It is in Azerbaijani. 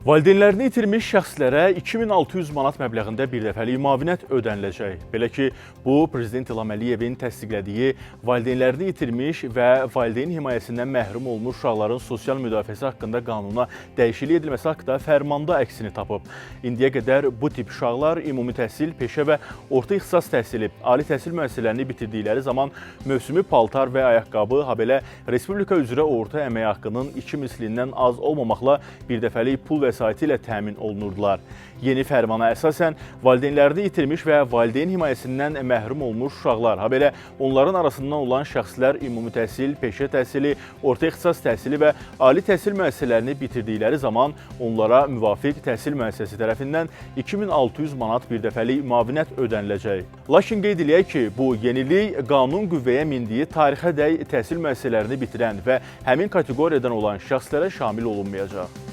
Valideynlərini itirmiş şəxslərə 2600 manat məbləğində birdəfəlik müavinət ödəniləcək. Belə ki, bu Prezident İlham Əliyevin təsdiqlədiyi valideynlərini itirmiş və valideyn himayəsindən məhrum olmuş uşaqların sosial müdafiəsi haqqında qanuna dəyişiklik edilməsi haqqında fərmanda əksini tapıb. İndiyə qədər bu tip uşaqlar ümumi təhsil, peşə və orta ixtisas təhsili, ali təhsil müəssisələrini bitirdikləri zaman mövsümi paltar və ayaqqabı, habelə respublika üzrə orta əmək haqqının 2 mislindən az olmamaqla birdəfəlik pul vəsaiti ilə təmin olunurdular. Yeni fərmana əsasən valideynlərini itirmiş və valideyn himayəsindən məhrum olmuş uşaqlar, habelə onların arasından olan şəxslər ümumi təhsil, peşə təhsili, orta ixtisas təhsili və ali təhsil müəssisələrini bitirdikləri zaman onlara müvafiq təhsil müəssisəsi tərəfindən 2600 manat birdəfəlik müavinət ödəniləcək. Lakin qeyd eləyək ki, bu yenilik qanun qüvvəyə mindiyi tarixədək təhsil müəssisələrini bitirən və həmin kateqoriyadan olan şəxslərə şamil olunmayacaq.